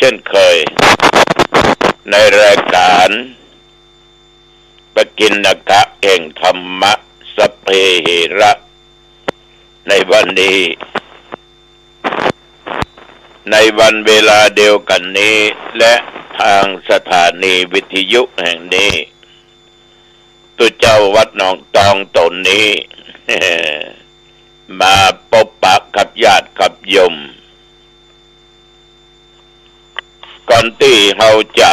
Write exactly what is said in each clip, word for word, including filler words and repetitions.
เช่นเคย ในรายการปกิณณกะแห่งธรรมะ สัพเพเหระ ในวันนี้ ในวันเวลาเดียวกั๋นนี้ และทางสถานีวิทยุแห่งนี้ ตุ๊เจ้าวัดหนองตองต๋นนี้ มาปบปะกับญาติกับโยม ก่อนตี้เฮาจะ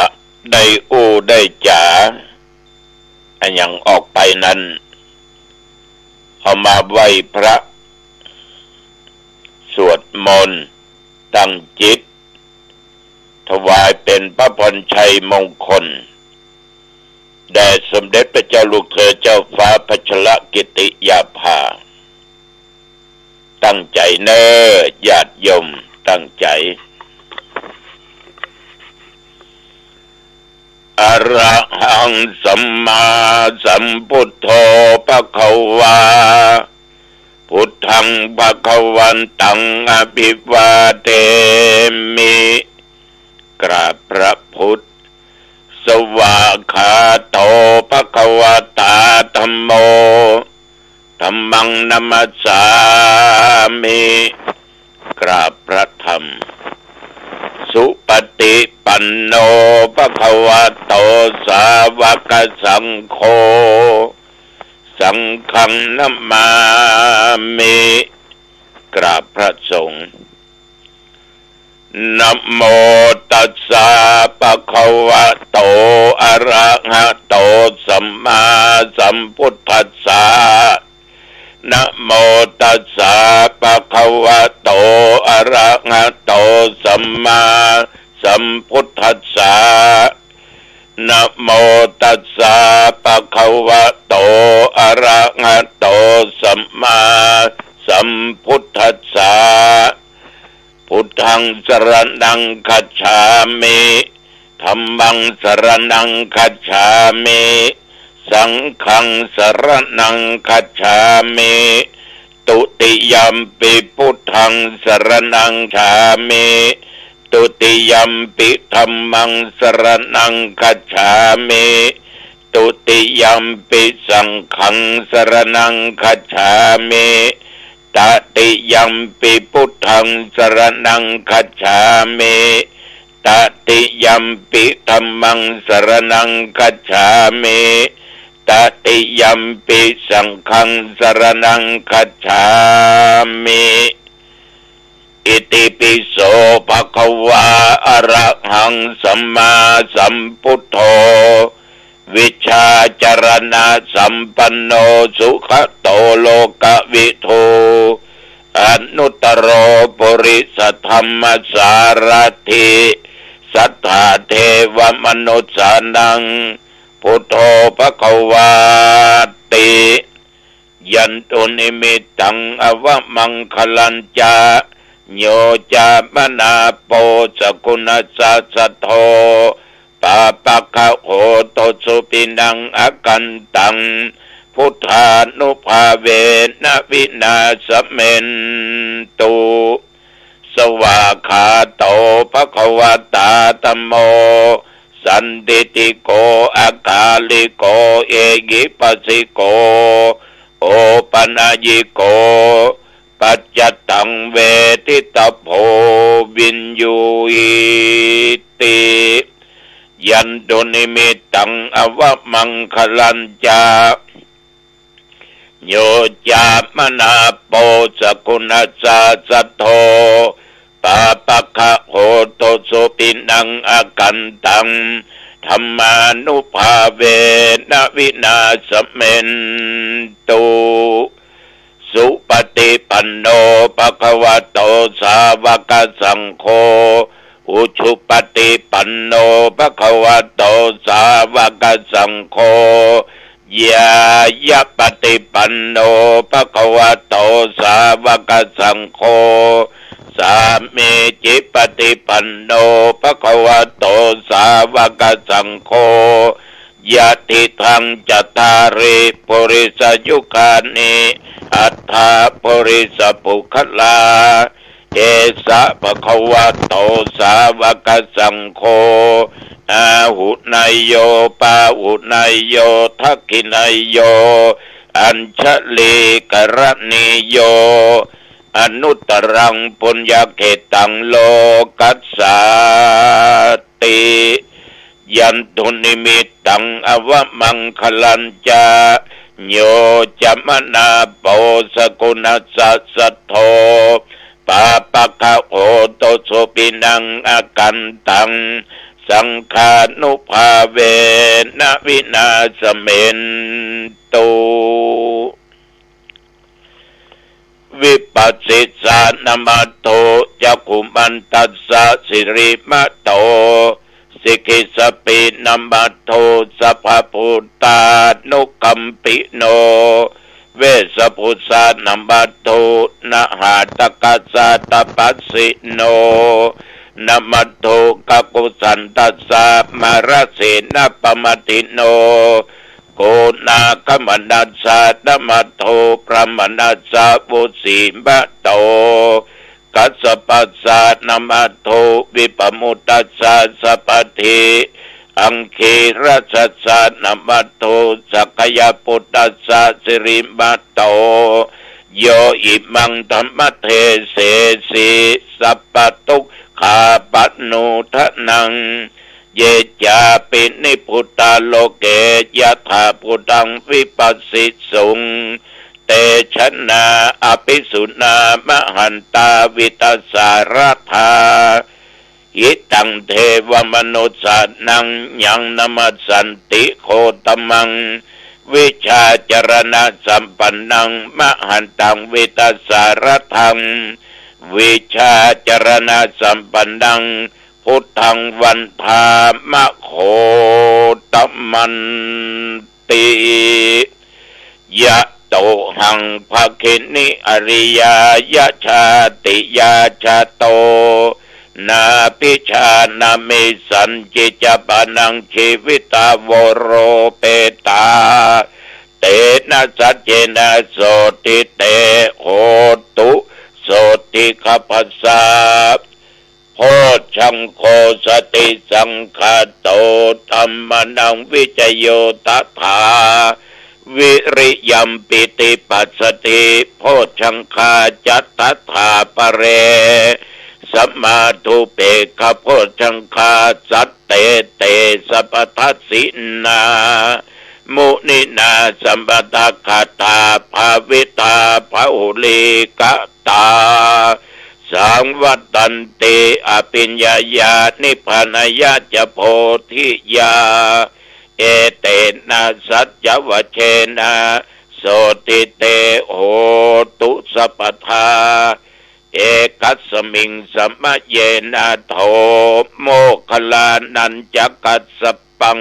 ได้อู้ได้จ๋าอะหยังออกไปนั้น เฮามาไหว้พระ สวดมนต์ ตั้งจิต ถวายเป๋นพระพรชัยมงคล แด่สมเด็จพระเจ้าลูกเธอเจ้าฟ้าพัชรกิติยาภา ตั้งใจ๋เน่อ ญาติโยม ตั้งใจ๋ อะระหังสัมมาสัมพุทโธภะคะวา พุทธังภะคะวันตังอะภิวาเทมิ กราบพระพุทธ สวากขาโตภะคะวะตาธัมโม ธัมมังนะมัสสามิ กราบพระธรรม สุปฏิปันโนภะคะวะโตสาวกสังโฆ สังฆังนะมามิ กราบพระสงฆ์ นะโมตัสสะภะคะวะโต อะระหะโต สัมมาสัมพุทธัสสะ นะโมตัสสะภะคะวะโต อะระหะโต สัมมาสัมพุทธัสสะ นะโมตัสสะภะคะวะโต อะระหะโต สัมมาสัมพุทธัสสะ พุทธังสรณังคัจฉามิ ธัมมังสรณังคัจฉามิ สังฆังสรณังคัจฉามิ ทุติยัมปิพุทธังสรณังคัจฉามิ ทุติยัมปิธัมมังสรณังคัจฉามิ ทุติยัมปิสังฆังสรณังคัจฉามิ ตติยัมปิพุทธังสรณังคัจฉามิ ตติยัมปิธัมมังสรณังคัจฉามิ ตติยัมปิสังฆังสรณังคัจฉามิ อิติปิโสภะคะวา อะระหังสัมมาสัมพุทโธ วิชชาจรณะสัมปันโน สุขะโตโลกะวิทู อนุตตโรปุริสธัมมสารถิ สัตถาเทวมนุสสานัง พุทโธภะคะวาติ ยันตุนิมิตตังอะวะมังคะลัญจะ โยจะมะนาโป สะกุณัสสะสะโท ปาปะกะโหตุสุปินังอะกันตัง พุทธานุภาเวนะวินาสะเมนตุ สวากขาโตภะคะวะตาธัมโม สันทิฏฐิโก อะกาลิโก เอหิปัสสิโก โอปะนะยิโก ปัจจตังเวทิตะโพ วิญญูหิติ ยันตุนิมิตตังอะวะมังคะลัญจะ โยจะมะนาโป สะกุณัสสะสะโท ปาปะกะโหตุสุปินังอะกันตัง ธัมมานุภาเวนะวินาสะเมนตุ สุปฏิปันโนภะคะวะโต สาวกสังโฆ อุชุปฏิปันโนภะคะวะโต สาวกสังโฆ ญาญาปฏิปันโนภะคะวะโต สาวกสังโฆ สามีจิปฏิปันโนภะคะวะโต สาวกสังโฆ ยะทิทังจัตตาริ ปุริสะยุคานิ อัตถะปุริสะปุคคลา เอสะ ภะคะวะโต สาวะกะสังโฆ อาหุเนยโย ปาหุเนยโย ทักขิเนยโย อัญชลีกะระณีโย อนุตตรังปุญญะเขตตัง โลกัสสาติ ยันตุนิมิตตัง อวะมังคะลัญจะ โยจะมะนาโป สะกุณัสสะสัทโธ ปาปะกะโหตุสุปินัง อากันตัง สังฆานุภาเวนะ วินาสเมนตุ วิปัสสิสานะมัทโธ จักขุมันตัสสะ สิริมะโต สิกิสสะปีนะมัทโธ สัพพะพุทธานุกัมปิโน เวสสะภุสานะมัทโธ นะหาตะกัสสาตะปัสสิโน นะมัทโธ กะกุสันตัสสะ มะระเสนะปะมัทธิโน โกนาคมนัสสะ นะมัทโธ พรหมนัสสะ วุสีมะโต กัสสะปัสสะ นะมัทโธ วิปะมุตตัสสะ สัพพะทิอังคีรัสสะ นะมัทโธ สักยะปุตตัสสะ สิริมะโต โยอิมังธัมมะเทเสสิ สัพพะทุกขาปะโนทะนัง เยจาปินิพพุตาโลเก ยะถาภูตังวิปัสสิสุง เตชะนาอภิสุนามะหันตาวิตสาระธา หิตังเทวะมนุสสานัง ยังนะมัสสันติโคตมัง วิชาจารณะสัมปันนัง มะหันตังวิตสาระธัง วิชาจารณะสัมปันนัง พุทธังวันทามะโคตมันติ ยะโตหังภะคินิอริยายะชาติยาชาโต นาภิชานะมิสสัญญิจะปะนัง ชีวิตาโวโรเปตา เตนะสัจเจนะโสตถิเต โหตุโสตถิคัพพะสสะ โพชฌังโฆ สติสังคาโต ธัมมานังวิจโย ตถา วิริยัมปิติปัสสะธิ โพชฌังคาจะ ตถาปะเร สะมาธุเปกขะโพชฌังคา สัตเต เต สัพพะทัสสินา มุนินา สะมะตะกะตา ภาวิตา บะหุลีกะตา สังวัตตันติ อะภิญญายา นิพพานายะจะ โพธิยา เอเตนะสัจจวัจเจนะ โสตถิเต โหตุสัพพะทา เอกัสสมิงสะมะเยนะ โท โมคคัลลานัญจะกัสสะปัง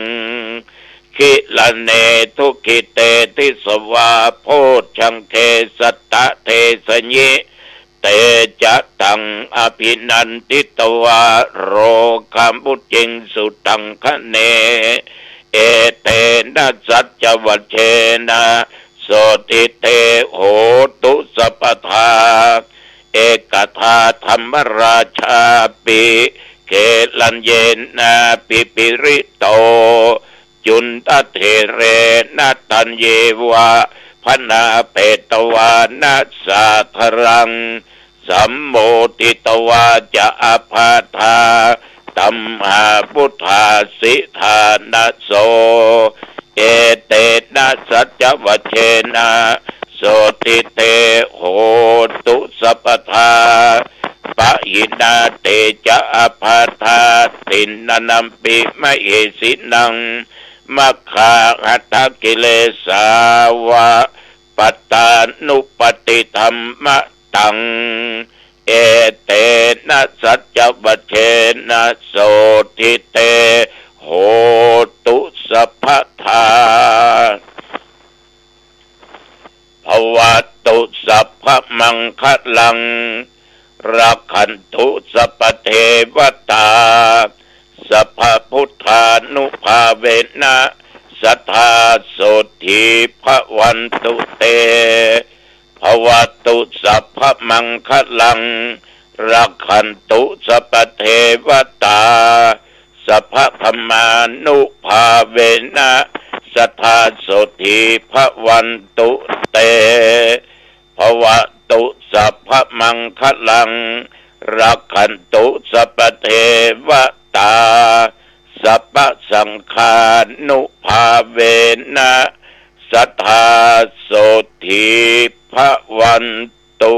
กิลาเน ทุกขิเต ทิสวา โพชฌังเก สัตตะเทสะยิ เตจะตัง อะภินันทิตวา โรกามุจจิงสุทังคะเน เอเตนะสัจจวัจเจนะ โสตถิเต โหตุสัพพะทา เอกทาธัมมราชาปิ เกลัญเยนะปิปิริโต จุนทะเถเรนะ ทัญเยวะ พะนาเปตวานะ สาธารัง สัมโมทิตวาจะ อะพาทา ตัมหาวุฏฐาสิทานะโส เอเตนะสัจจวัจเจนะ โสตถิเต โหตุสัพพะทา ปะหินาเตจะ อะพาทา ติณณัมปิ มะเหสินัง มัคคาหะทะกิเลสาวะ ปัตตานุปัตติธัมมะตัง เอเตนะสัจจวัจเจนะ โสตถิเต โหตุสัพพะทา ภะวะตุสัพพะมังคะลัง รักขันตุสัพพะเทวะตา สัพพะพุทธานุภาเวนะ สัตถาโสตถีภะวันตุเต ภะวะตุสัพพะมังคะลัง รักขันตุสัพพะเทวะตา สัพพะธรรมานุภาเวนะ สัตถาโสตถีภะวันตุเต ภะวะตุสัพพะมังคะลัง รักขันตุสัพพะเทวะตา สัพพะสังฆานุภาเวนะ สัตถาโสตถีภะวันตุ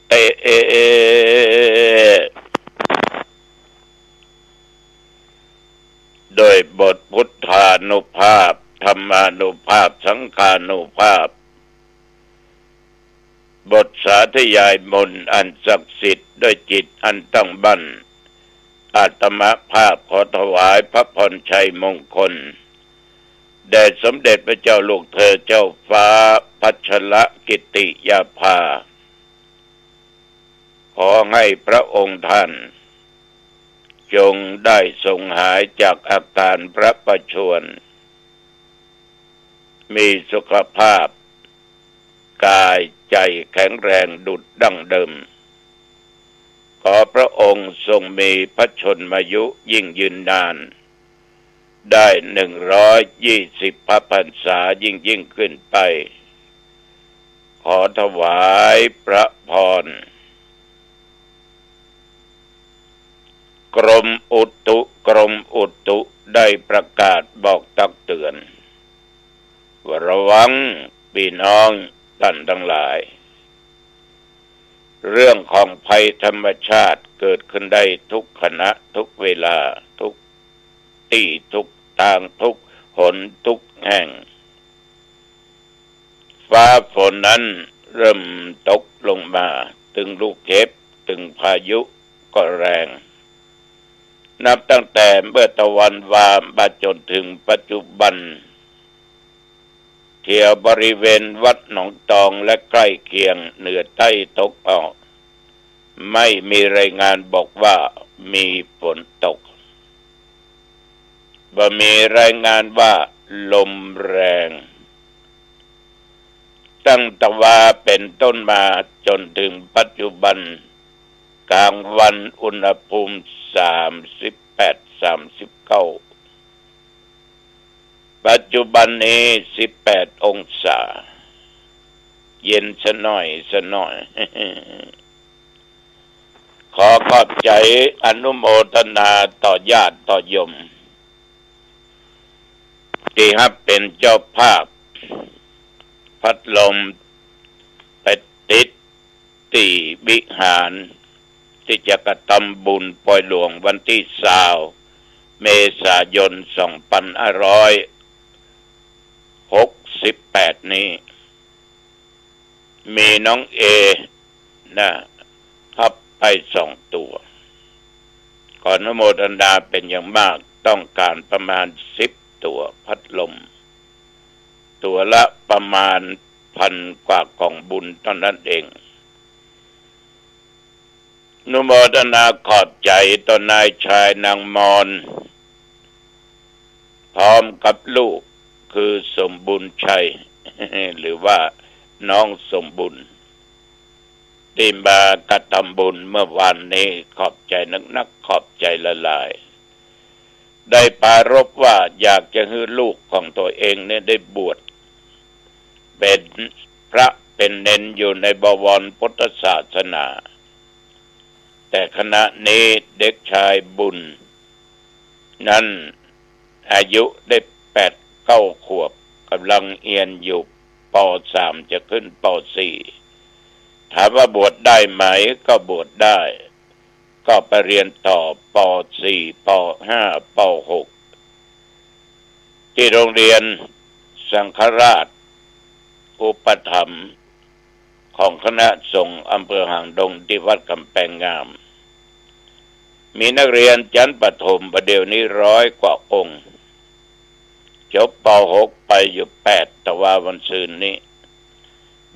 เต โดยบทพุทธานุภาพ ธรรมานุภาพ สังฆานุภาพ บทสาธยายมนต์อันศักดิ์สิทธิ์ด้วยจิตอันตั้งมั่น อาตมาภาพขอถวายพระพรชัยมงคล แด่สมเด็จพระเจ้าลูกเธอเจ้าฟ้าพัชรกิติยาภา ขอให้พระองค์ท่าน จงได้ทรงหายจากอาการพระประชวร มีสุขภาพกายใจแข็งแรงดุจดั้งเดิม ขอพระองค์ทรงมีพระชนมายุยิ่งยืนนาน ได้หนึ่งร้อยยี่สิบพระพรรษายิ่งๆ ขึ้นไป ขอถวายพระพร กรมอุตุ กรมอุตุได้ประกาศบอกตักเตือน ว่าระวังพี่น้องท่านทั้งหลาย เรื่องของภัยธรรมชาติเกิดขึ้นได้ทุกขณะทุกเวลา ทุกตี้ทุกตาง ทุกหนทุกแห่ง ฟ้าฝนนั้นเริ่มตกลงมา ตึงลูกเห็บ ตึงพายุก็แรง นับตั้งแต่เมื่อตะวันวามาจนถึงปัจจุบัน แถวบริเวณวัดหนองตองและใกล้เคียงเหนือใต้ตะวันออก ไม่มีรายงานบอกว่ามีฝนตก บ่มีรายงานว่าลมแรง ตั้งแต่วาเป็นต้นมาจนถึงปัจจุบัน กลางวันอุณหภูมิสามสิบแปด สามสิบเก้า ปัจจุบันนี้สิบแปดองศา เย็นสะหน่อยสะหน่อย ขอขอบใจ๋อนุโมทนาต่อญาติต่อโยม ตี้ฮับเป๋นเจ้าภาพ พัดลมไปติดตี้วิหาร ตี้จะกระตำบุญปอยหลวงวันตี้ซาวเมษายนสองปันห้าร้อยหกสิบแปดนี้ มีน้องเอนะ ฮับไปสองตั๋ว ขออนุโมทนาเป๋นอย่างมาก ต้องก๋านประมาณสิบตั๋วพัดลม ตั๋วละประมาณพันกว่ากองบุญเต้านั้นเอง อนุโมทนาขอบใจ๋ต่อนายชายนางมอน พร้อมกับลูกคือสมบูรณ์ชัย หรือว่าน้องสมบูรณ์ ตี้มากระตำบุญเมื่อวานนี้ ขอบใจ๋นักๆ ขอบใจ๋หลายๆ ได้ปรารภว่าอยากจะหื้อลูกของตั๋วเองเนี่ยได้บวช เป๋นพระเป๋นเณรอยู่ในบวรพุทธศาสนา แต่ขณะนี้เด็กชายบุญ นั้นอายุได้แปดเก้าขวบ ก่ำลังเฮียนอยู่ ป.สาม จะขึ้น ป.สี่ ถามว่าบวชได้ไหม ก็บวชได้ ก็ไปเฮียนต่อ ป.สี่ ป.ห้า ป.หก ตี้โฮงเฮียนสังฆราชอุปถัมภ์ ของคณะสงฆ์อำเภอหางดงตี้วัดกำแปงงาม มีนักเฮียนจั้นประถมบ่าเดี่ยวนี้ร้อยกว่าองค์ จบ ป.หก ไปอยู่แปด ตะวาวันซืนนี้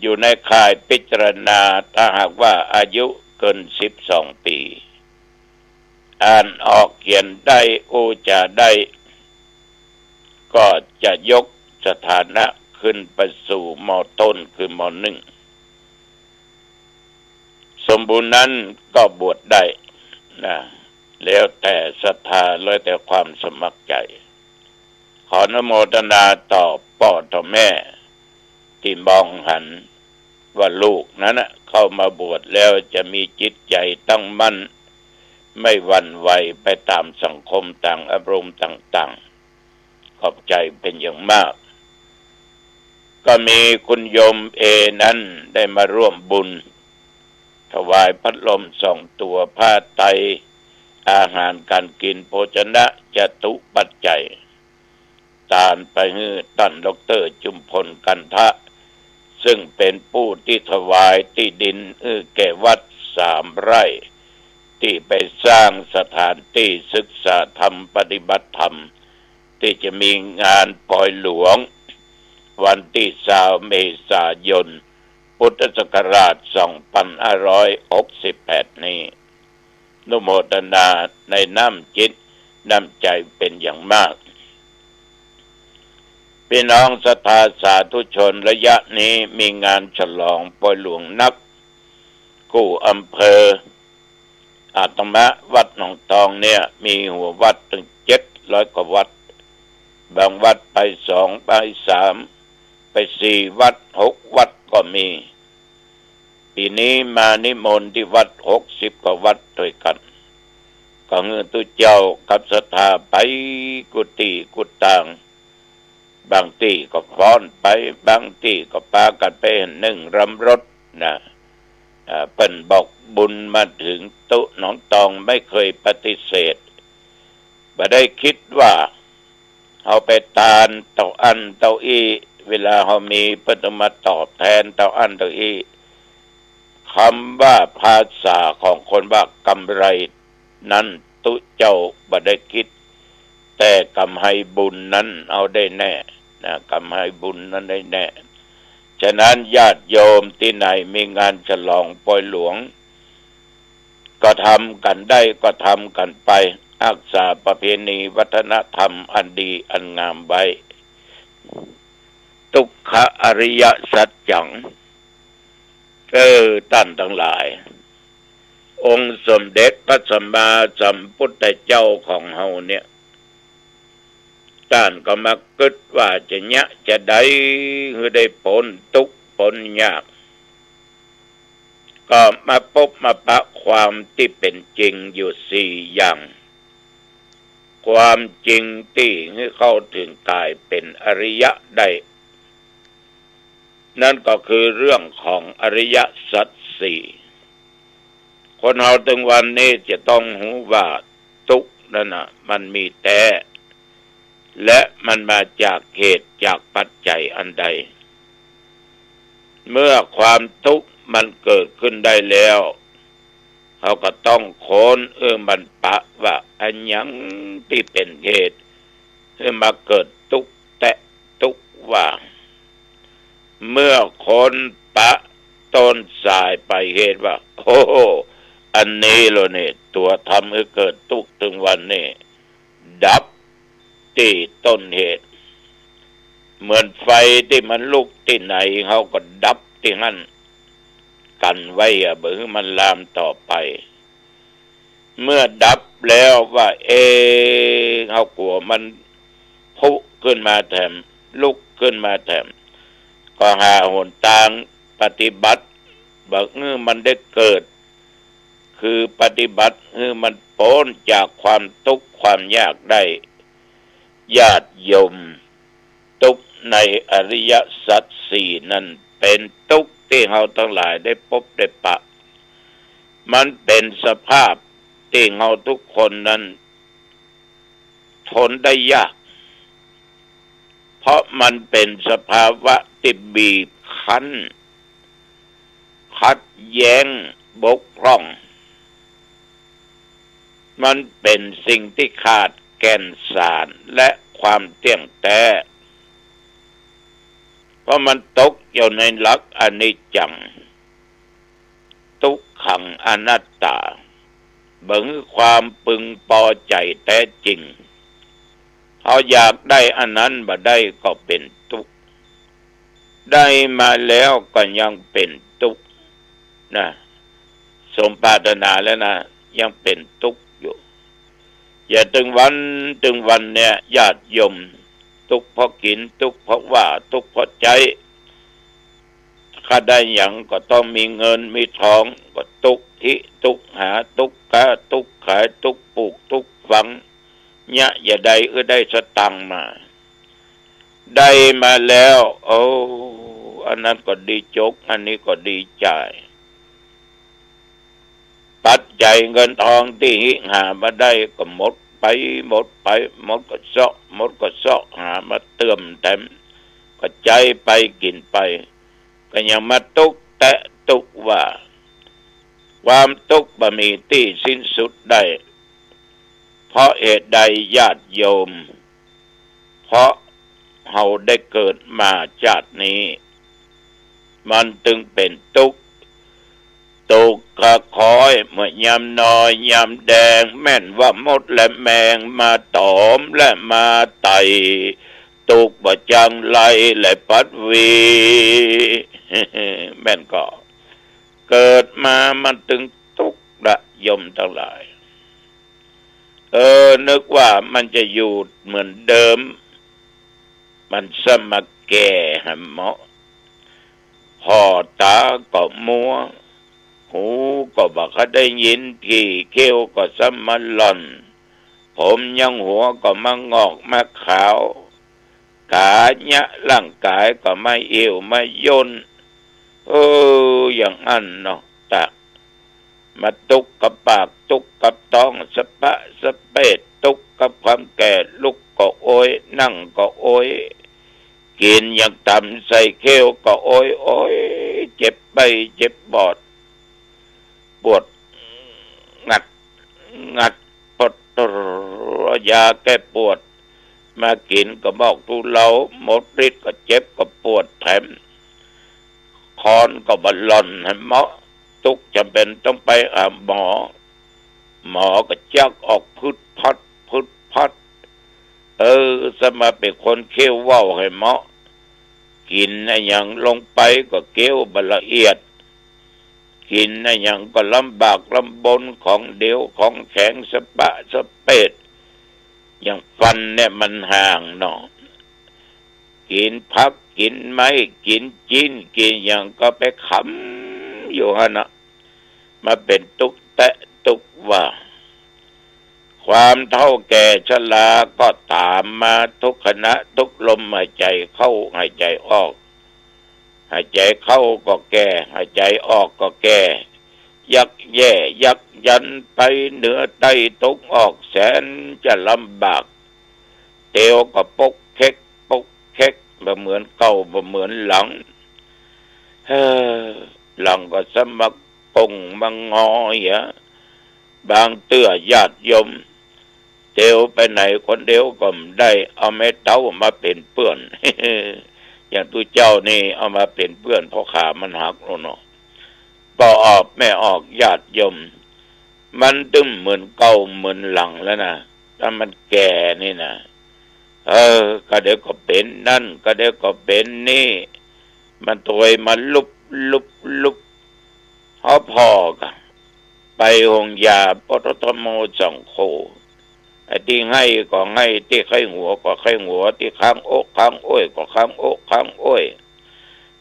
อยู่ในข่ายพิจารณา ถ้าหากว่าอายุเกินสิบสองปี๋ อ่านออกเขียนได้ อู้จ๋าได้ ก็จะยกสถานะขึ้นไปสู่ ม.ต้น คือ ม.หนึ่ง สมบูรณ์นั้นก็บวชได้นะ แล้วแต่ศรัทธา แล้วแต่ความสมัครใจ ขออนุโมทนาต่อป้อต่อแม่ ตี้มองหันว่าลูกนั้นน่ะเข้ามาบวชแล้วจะมีจิตใจ๋ตั้งมั่น ไม่หวั่นไหวไปต๋ามสังคมต๋างอารมณ์ต่างๆ ขอบใจ๋เป๋นอย่างมาก ก็มีคุณโยมเอนั้นได้มาร่วมบุญ ถวายพัดลมสองตั๋ว ผ้าไตร อาหารก๋านกิ๋น โภชนะจตุปัจจัย ตานไปหื้อต้านด็อกเตอร์จุมพล กันทะ ซึ่งเป๋นผู้ตี้ถวายตี้ดินหื้อแก่วัดสามไร่ ตี้ไปสร้างสถานตี้ศึกษาธรรม ปฏิบัติธรรม ตี้จะมีงานปอยหลวง วันตี้ซาวเมษายน พุทธศักราชสองพันห้าร้อยหกสิบแปดนี้ อนุโมทนาในน้ำจิตน้ำใจ๋เป๋นอย่างมาก พี่น้องศรัทธาสาธุชน ระยะนี้มีงานฉลองปอยหลวงนัก กู้อำเภอ อาตมาวัดหนองตองเนี่ย มีหัววัดตั้งเจ็ดร้อยกว่าวัด บางวัดไปสอง ไปสาม ไปสี่วัด หกวัดก็มี ปี๋นี้มานิมนต์ตี้วัดหกสิบกว่าวัดตวยกั๋น ก็หื้อตุ๊เจ้ากับศรัทธาไปกู้ตี้กู้ตาง บางตี้ก็ฟ้อนไป บางตี้ก็ปากั๋นไปนึ่งรำรถนะ อ่า เปิ้นบอกบุญมาเถิงตุ๊หนองตองไม่เคยปฏิเสธ บ่ได้กึ๊ดว่าเฮาไปตานเต้าอั้นเต้าอี้ เวลาเฮามีเปิ้นต้องมาตอบแตนเต้าอั้นเต้าอี้ กำว่าภาษาของคนว่ากำไรนั้นตุ๊เจ้าบ่ได้กึ๊ด แต่กำไรบุญนั้นเอาได้แน่นะ กำไรบุญนั้นได้แน่ ฉะนั้นญาติโยมตี้ไหนมีงานฉลองปอยหลวง ก็ทำกั๋นได้ก็ทำกั๋นไป ฮักษาประเพณีวัฒนธรรมอันดีอันงามไว้ ตุ๊กขะอริยสัจจัง เออ ต้านตังหลาย องค์สมเด็จพระสัมมาสัมพุทธเจ้าของเฮาเนี่ย ต้านก็มากึ๊ดว่าจะเยียะจะใดหื้อได้ป๊นตุ๊กข์ป๊นยาก ก็มาปบมาปะความตี้เป๋นจริงอยู่สี่อย่าง ความจริงตี้หื้อเข้าเถิงก๋ายเป๋นอริยะได้ นั่นก็คือเรื่องของอริยสัจสี่ คนเฮาตึงวันนี้จะต้องฮู้ว่าตุ๊กข์นั้นน่ะมันมีแต๊ และมันมาจากเหตุจากปัจจัยอันใด เมื่อความตุ๊กข์มันเกิดขึ้นได้แล้ว เฮาก็ต้องค้นหื้อมันปะว่าอะหยังตี้เป๋นเหตุหื้อมาเกิดตุ๊กข์แต๊ตุ๊กข์ว่า เมื่อค้นปะต้นสายปลายเหตุว่า โอ้โห อันนี้แหละนี่ ตั๋วทำหื้อเกิดตุ๊กข์เถิงวันนี้ ดับตี้ต้นเหตุ เหมือนไฟตี้มันลุกตี้ไหน เฮาก็ดับตี้หั้น กั๋นไว้อะ บ่หื้อมันลามต่อไป เมื่อดับแล้วว่า เอ๊ะ เฮากลัวมันพุขึ้นมาแถม ลุกขึ้นมาแถม ก็หาหนตางปฏิบัติ บ่หื้อมันได้เกิด คือปฏิบัติหื้อมันป๊นจากความตุ๊กข์ความยากได้ ญาติโยม ตุ๊กข์ในอริยสัจสี่นั้นเป๋นตุ๊กข์ตี้เฮาตังหลายได้ปบได้ปะ มันเป๋นสภาพตี้เฮาทุกคนนั้นทนได้ยาก เพราะมันเป๋นสภาวะตี้บีบคั้น ขัดแย้ง บกพร่อง มันเป๋นสิ่งตี้ขาดแก่นสารและความเตี้ยงแต๊ เพราะมันตกอยู่ในหลักอนิจจัง ตุ๊กขัง อนัตตา บ่หื้อความพึงปอใจ๋แต๊จริง เฮาอยากได้อันนั้นบ่ได้ก็เป๋นตุ๊กข์ ได้มาแล้วก็ยังเป๋นตุ๊กข์นะ สมปรารถนาแล้วนะ ยังเป๋นตุ๊กอยู่ อย่าตึงวัน ตึงวันเนี่ย ญาติโยม ตุ๊กเพราะกิ๋น ตุ๊กเพราะว่า ตุ๊กเพราะใจ๊ ข้าได้หยังก็ต้องมีเงินมีทอง ก็ตุ๊กฮิตุ๊กหา ตุ๊กก๊าตุ๊กขาย ตุ๊กปลูกตุ๊กฝัง เยียะจะใดเอื้อได้สตางค์มา ได้มาแล้ว โอ้ อันนั้นก็ดีจก อันนี้ก็ดีใจ๋ ปัจจัยเงินทองตี้ฮิหามาได้ก็หมดไป หมดไป หมดก็เซาะ หมดก็เซาะ หามาเติมแถม ก็ใจ๊ไปกิ๋นไป ก็ยังมาตุ๊กแต๊ตุ๊กว่า ความตุ๊กบ่มีตี้สิ้นสุดได้ เพราะเหตุใดญาติโยม เพราะเฮาได้เกิดมาจาตินี้ มันตึงเป๋นตุ๊ก ตุ๊กกะคอยเมื่อยามน้อยยามแดง แม่นว่ามดและแมงมาตอมและมาไต่ ตุ๊กบ่จักไล่และปัดหวี แม่นก่อ เกิดมามันตึงตุ๊กละโยมตังหลาย เออ นึกว่ามันจะอยู่เหมือนเดิม มันซ้ำมาแก่หันเมาะ ผ่อต๋าก็มัว หูก็บ่ค่อยได้ยิน ถี่เขี้ยวก็ซ้ำมาหล่อน ผมยังหัวก็มางอกมาขาว ก๋าเยียะร่างก๋ายก็มาอิ่วมาย่น เออ อย่างอั้นเนาะ ตะ มาตุ๊กกับปาก ตุ๊กกับต๊อง สะปะสะเปด ตุ๊กกับความแก่ ลุกก็โอย นั่งก็โอย กิ๋นอย่างต่ำใส่เขี้ยวก็โอย โอย เจ็บไปเจ็บปอด ปวด งัด งัด ปวด ยาแก้ปวด มากิ๋นก็บอกทุเลา หมดฤทธิ์ก็เจ็บก็ปวดแถม คอนก็บ่หล่อนหันเมาะ ตุ๊กจำเป๋นต้องไปหาหมอ หมอก็จักออกพึดพัด พึดพัด เออ ซ้ำมาเป๋นคนเขี้ยวเว้าหันเมาะ กิ๋นอะหยังลงไปก็เคี้ยวบ่ละเอียด กิ๋นอะหยังก็ลำบากลำบน ของเหลวของแข็ง สะปะสะเปด อย่างฟันเนี่ยมันห่างเนาะ กิ๋นผัก กิ๋นไม้ กิ๋นจิ๊น กิ๋นหยังก็ไปขำอยู่หั้นนะ มาเป๋นตุ๊กแต๊ตุ๊กว่า ความเฒ่าแก่ชราก็ต๋ามมาทุกขณะ ทุกลมหายใจ๋เข้าหายใจ๋ออก หายใจ๋เข้าก็แก่ หายใจ๋ออกก็แก่ ยักแย่ยักยันไปเหนือใต้ตะวันออก แสนจะลำบาก เตียวก็ปกเค็กปกเค็ก บ่เหมือนเก่าบ่เหมือนหลัง เฮ้อ หลังก็ซ้ำมากงมางอเหีย บางเตื้อญาติโยม เตียวไปไหนคนเดียวก็บ่ได้ เอาแม่เฒ่ามาเป๋นเปื้อน อย่างตุ๊เจ้านี่เอามาเป๋นเปื้อน เพราะขามันหักแล้วเนาะ ป้อออกแม่ออกญาติโยม มันตึงเหมือนเก่าเหมือนหลังแล้วนะ ถ้ามันแก่นี่นะ เออ ก็เดี๋ยวก็เป๋นนั่น ก็เดี๋ยวก็เป๋นนี่ มันตวยมาลุบลุบลุบ เฮาผ่อก็ไปโฮงยา ปตท ม สอง โค ไอ้ตี้ไห้ก็ไห้ ตี้ไข้หัวก็ไข้หัว ตี้ค้างอกค้างอ้วยก็ค้างอกค้างอ้วย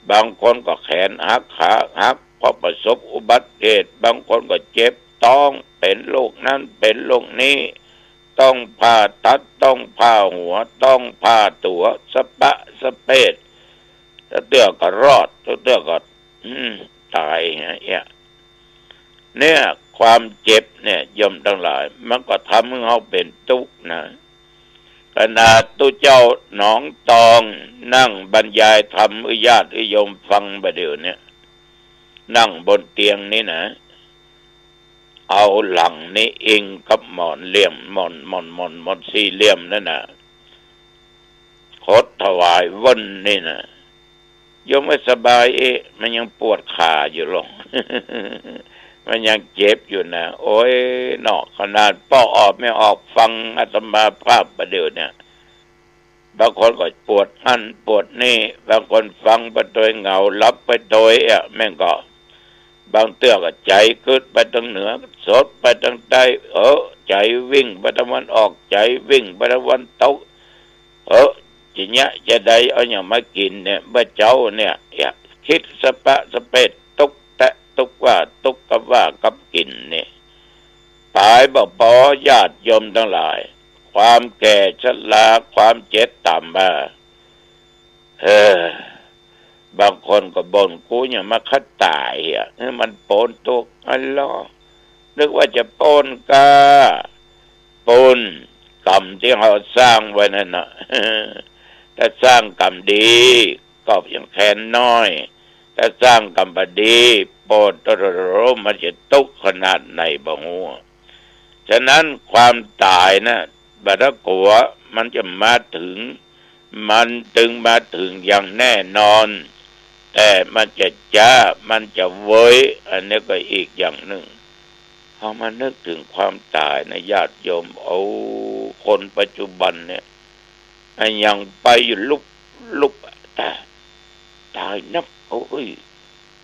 บางคนก็แขนหักขาหัก เพราะประสบอุบัติเหตุ บางคนก็เจ็บต๊อง เป๋นโรคนั้นเป๋นโรคนี้ ต้องผ่าตัด ต้องผ่าหัว ต้องผ่าตั๋ว สะปะสะเปด แล้วเตื้อก็รอด แล้วเตื้อก็ อืม ต๋ายเหีย เนี่ย ความเจ็บเนี่ย โยมตังหลาย มันก็ทำหื้อเฮาเป๋นตุ๊กข์นะ ขนาดตุ๊เจ้าหนองตอง นั่งบรรยายธรรมหื้อญาติหื้อโยมฟังบ่าเดี่ยวเนี่ย นั่งบนเตียงนี่นะ เอาหลังนี่อิงกับหมอนเหลี่ยม หมอน หมอน หมอน หมอนสี่เหลี่ยมนั่นน่ะ ขดถวายว่นนี่นะ โยมว่าสบายเอ๊ะ มันยังปวดขาอยู่หรอก มันยังเจ็บอยู่นะ โอ๊ยเนาะ ขนาดป้อออกแม่ออกฟังอาตมาภาพบ่าเดี่ยวเนี่ย บางคนก็ปวดอั้นปวดนี่ บางคนฟังไปโตยเหงา หลับไปโตยเอ๊ะ แม่งก็ บางเตื้อก็ใจ๋กึ๊ดไปตางเหนือ สดไปตางใต้ เออ ใจ๋วิ่งไปตางวันออก ใจ๋วิ่งไปตางวันตก เออ จะเยียะจะใดเอาหยังมากิ๋นเนี่ย เมื่อเจ๊าเนี่ย เยียะ กึ๊ดสะปะสะเปะ ตุ๊กแตะตุ๊กว่า ตุ๊กกับว่ากับกิ๋นเนี่ย ป๋ายบ่ปอ ญาติโยมตังหลาย ความแก่ชรา ความเจ็บต๋ามมา เออ บางคนก็บ่น กูหยังมาฆ่าต๋ายอะ หื้อมันป๊นตุ๊ก อัลลอฮ์ นึกว่าจะป๊นก้า ป๊นกรรมตี้เฮาสร้างไว้นั่นน่ะ ถ้าสร้างกรรมดี ก็ยังแค้นน้อย ถ้าสร้างกรรมบ่ดี โปดโตโตโต มันจะตุ๊กข์ขนาดไหนบ่ฮู้ ฉะนั้นความต๋ายน่ะ บ่ต้องกั๋ว มันจะมาเถิง มันตึงมาเถิงอย่างแน่นอน แต่มันจะจ๊า มันจะเว้ย อันนี้ก็อีกอย่างนึ่ง เฮามานึกเถิงความต๋ายนะญาติโยม เอาคนปัจจุบันเนี่ย อะหยังไปอยู่ลุบลุบอะ ต๋าย ต๋ายนัก โอ้ย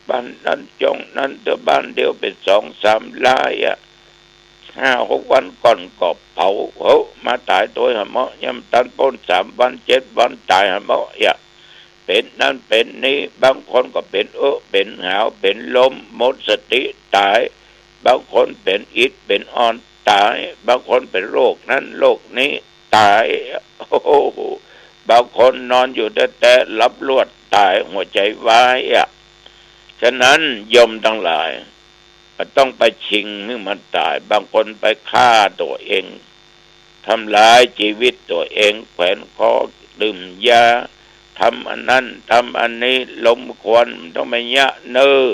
บ้านนั้นจ่องนั้นเตื้อ บ้านเดียวเป๋นสองสามลายอะ ห้าหกวันก่อนก็เผา เฮ้อ มาต๋ายตวยหาเมาะ ยังบ่ตันป๊นสามวันเจ็ดวัน ต๋ายหาเมาะอะ เป๋นนั้นเป๋นนี้ บางคนก็เป๋นเออะ เป๋นหาว เป๋นลม หมดสติต๋าย บางคนเป๋นอิดเป๋นอ่อนต๋าย บางคนเป๋นโรคนั้นโรคนี้ต๋าย โอ้โห บางคนนอนอยู่แต๊ๆ หลับลวดต๋าย หัวใจ๋วายอะ ฉะนั้นโยมตังหลาย บ่ต้องไปชิงหื้อมันต๋าย บางคนไปฆ่าตั๋วเอง ทำลายจีวิตตั๋วเอง แขวนคอ ดื่มยา ทำอันนั้น ทำอันนี้ ลมควัน บ่ต้องไปเยียะเน่อ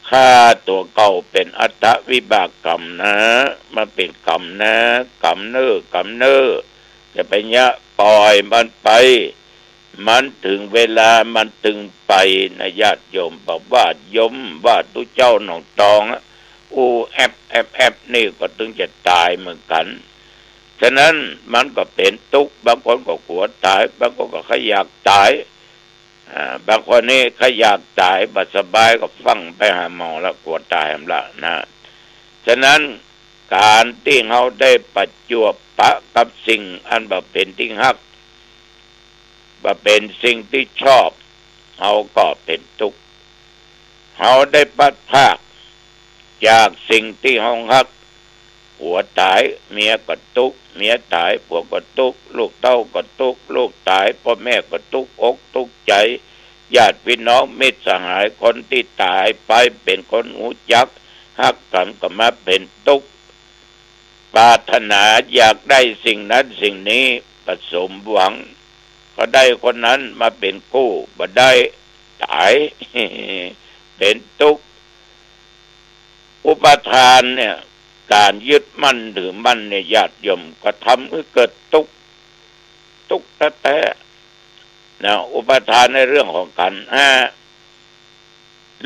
ฆ่าตั๋วเก่าเป๋นอัตตวิบากกรรมนะ มันเป๋นกรรมนะ กรรมเน่อ กรรมเน่อ อย่าไปเยียะ ปล่อยมันไป มันเถิงเวลามันตึงไปนะญาติโยม บ่ว่าโยม ว่าตุ๊เจ้าหนองตองอะ อู้แอบแอบแอบนี่ก็ตึงจะต๋ายเหมือนกั๋น ฉะนั้นมันก็เป๋นตุ๊กข์ บางคนก็กั๋วต๋าย บางคนก็ใค่อยากต๋าย อ่า บางคนนี่ใค่อยากต๋าย บ่สบายก็ฟั่งไปหาหมอละ กั๋วต๋ายหั้นละนะ ฉะนั้นก๋านตี้เฮาได้ประจวบปะกับสิ่งอันบ่เป๋นตี้ฮัก บ่เป๋นสิ่งตี้ชอบ เฮาก็เป๋นตุ๊กข์ เฮาได้พลัดพรากจากสิ่งตี้เฮาฮัก ผัวต๋าย เมียก็ตุ๊กข์ เมียต๋าย ผัวก็ตุ๊กข์ ลูกเต้าก็ตุ๊กข์ ลูกต๋าย ป้อแม่ก็ตุ๊กอกตุ๊กใจ๋ ญาติพี่น้องมิตรสหาย คนตี้ต๋ายไปเป๋นคนฮู้จักฮักกั๋นก็มาเป๋นตุ๊กข์ ปรารถนาอยากได้สิ่งนั้นสิ่งนี้ บ่สมหวัง ก็ได้คนนั้นมาเป๋นคู่ บ่ได้ ต๋าย เป๋นตุ๊กข์ อุปาทานเนี่ย ก๋านยึดมั่นถือมั่นเนี่ยญาติโยม ก็ทำหื้อเกิดตุ๊กข์ ตุ๊กข์แต๊ๆ นะ อุปาทานในเรื่องของขันธ์ห้า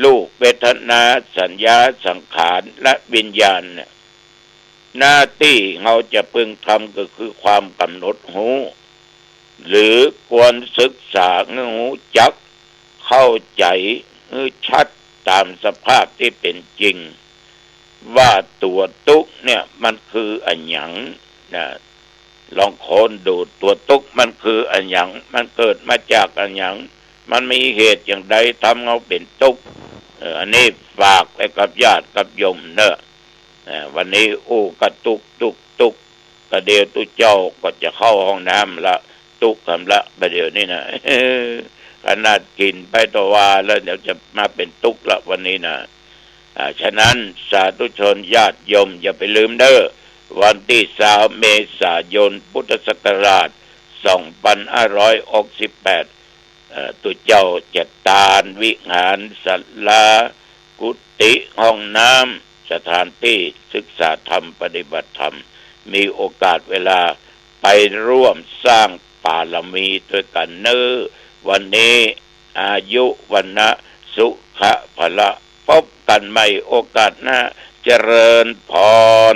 รูป เวทนา สัญญา สังขาร และวิญญาณเนี่ย หน้าตี้เฮาจะพึงทำก็คือความก๋ำหนดฮู้ หรือควรศึกษาหื้อฮู้จัก เข้าใจ๋หื้อชัดต๋ามสภาพตี้เป๋นจริง ว่าตั๋วตุ๊กข์เนี่ยมันคืออะหยังนะ ลองค้นดู ตั๋วตุ๊กข์มันคืออะหยัง มันเกิดมาจากอะหยัง มันมีเหตุอย่างใดทำเฮาเป๋นตุ๊กข์ เออ อันนี้ฝากไว้กับญาติกับโยมเน่อ เออ วันนี้อู้กะตุ๊กข์ตุ๊กข์ตุ๊กข์ กะเดี๋ยวตุ๊เจ้าก็จะเข้าห้องน้ำละ ตุ๊กข์กำละ บ่าเดี๋ยวนี้นะ ขนาดกิ๋นไปตะวาแล้ว เดี๋ยวจะมาเป๋นตุ๊กข์ละวันนี้นะ อ่า ฉะนั้นสาธุชนญาติโยมอย่าไปลืมเน่อ วันตี้ซาวเมษายน พุทธศักราช สองปันห้าร้อยหกสิบแปด เอ่อ ตุ๊เจ้าจะตานวิหาร ศาลา กุฏิ ห้องน้ำ สถานตี้ศึกษาธรรม ปฏิบัติธรรม มีโอกาสเวลาไปร่วมสร้างบารมีตวยกั๋นเน่อ วันนี้ อายุ วรรณะ สุขะ พละ พบกั๋นใหม่โอกาสหน้า เจริญพร